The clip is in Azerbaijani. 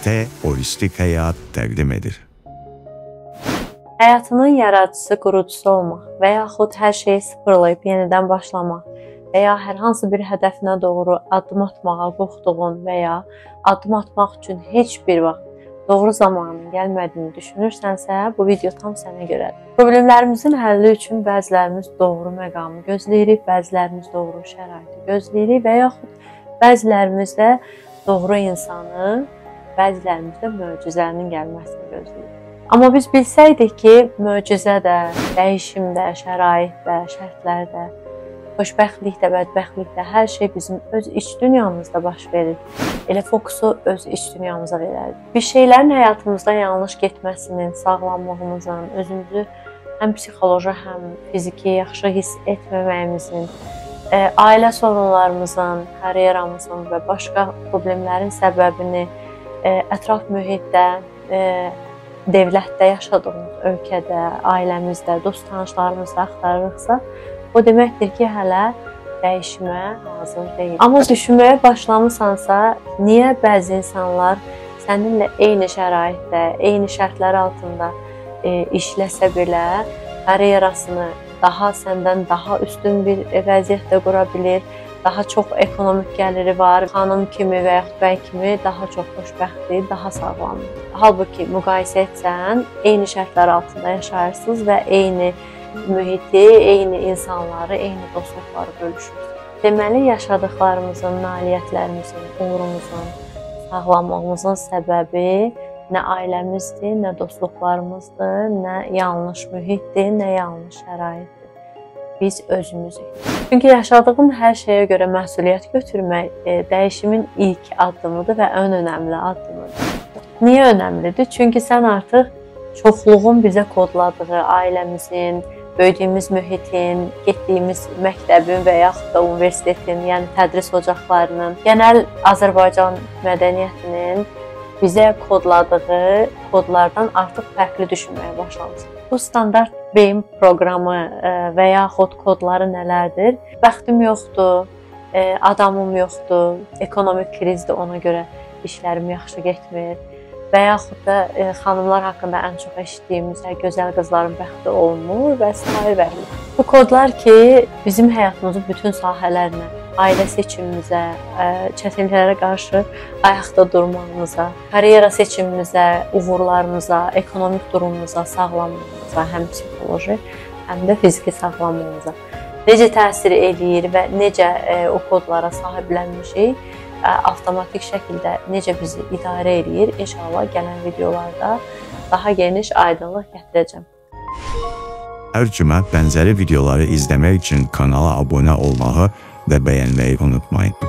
T Holistik Həyat təqdim edir. Həyatının yaradıcısı, qurucusu olmaq və yaxud hər şeyi sıfırlayıb yenidən başlamaq və ya hər hansı bir hədəfinə doğru addım atmağa qorxduğun və ya addım atmaq üçün heç bir vaxt doğru zamanın gəlmədiyini düşünürsənsə, bu video tam sənə görədir. Problemlərimizin həlli üçün bəzilərimiz doğru məqamı gözləyirik, bəzilərimiz doğru şəraiti gözləyirik və yaxud bəzilərimiz də doğru insanı, bəzilərimiz də möcüzənin gəlməsini gözləyirik. Amma biz bilsəydik ki, möcüzə də, dəyişim də, şərait də, şərtlər də, xoşbəxtlik də, bədbəxtlik də, hər şey bizim öz iç dünyamızda baş verir. Elə fokusu öz iç dünyamıza verərdik. Bir şeylərin həyatımızda yanlış getməsinin, sağlamlığımızın, özümüzü həm psixoloji, həm fiziki yaxşı hiss etməməyimizin, ailə sorunlarımızın, karyeramızın və başqa problemlərin səbəbini ətraf mühitdə, devlətdə yaşadığımız ölkədə, ailəmizdə, dost tanışlarımızda axtarırıqsa, o deməkdir ki, hələ dəyişimə hazır deyil. Amma düşünməyə başlamısansa, niyə bəzi insanlar səninlə eyni şəraitdə, eyni şərtlər altında işləsə belə, karyerasını daha səndən daha üstün bir vəziyyətdə qura bilir, daha çox ekonomik gəliri var, xanım kimi və yaxud bəy kimi daha çox xoşbəxtdir, daha sağlamdır. Halbuki müqayisə etsən, eyni şərtlər altında yaşayırsınız və eyni mühiti, eyni insanları, eyni dostluqları bölüşürsünüz. Deməli, yaşadıqlarımızın, nailiyyətlərimizin, uğurumuzun, sağlamlığımızın səbəbi nə ailəmizdir, nə dostluqlarımızdır, nə yanlış mühitdir, nə yanlış şəraitdir. Biz özümüzük. Çünki yaşadığın hər şeyə görə məsuliyyət götürmək dəyişimin ilk addımıdır və ən önəmli addımıdır. Niyə önəmlidir? Çünki sən artıq çoxluğun bizə kodladığı ailəmizin, böyüdüyümüz mühitin, getdiyimiz məktəbin və yaxud da universitetin, yəni tədris ocaqlarının, genel Azərbaycan mədəniyyətinin bizə kodladığı kodlardan artıq fərqli düşünməyə başlamışıq. Bu standart beyin proqramı və yaxud kodları nələrdir? Bəxtim yoxdur, adamım yoxdur, ekonomik krizdir, ona görə işlərim yaxşı getmir. Və yaxud da xanımlar haqqında ən çox eşitdiyimiz gözəl qızların bəxti olmur və s. və. Bu kodlar ki, bizim həyatımızın bütün sahələrinə, ailə seçimimizə, çətinliklərə qarşı ayaqda durmağımıza, karyera seçimimizə, uğurlarımıza, ekonomik durumumuza, sağlamlığımıza, həm psixoloji, həm də fiziki sağlamlığımıza necə təsir eləyir və necə o kodlara sahiblənmişik, avtomatik şəkildə necə bizi idarə eləyir, inşallah gələn videolarda daha geniş aydınlıq gətirəcəm. Hər cümə bənzəri videoları izləmək üçün kanala abunə olmağı və bəyənməyi unutmayın.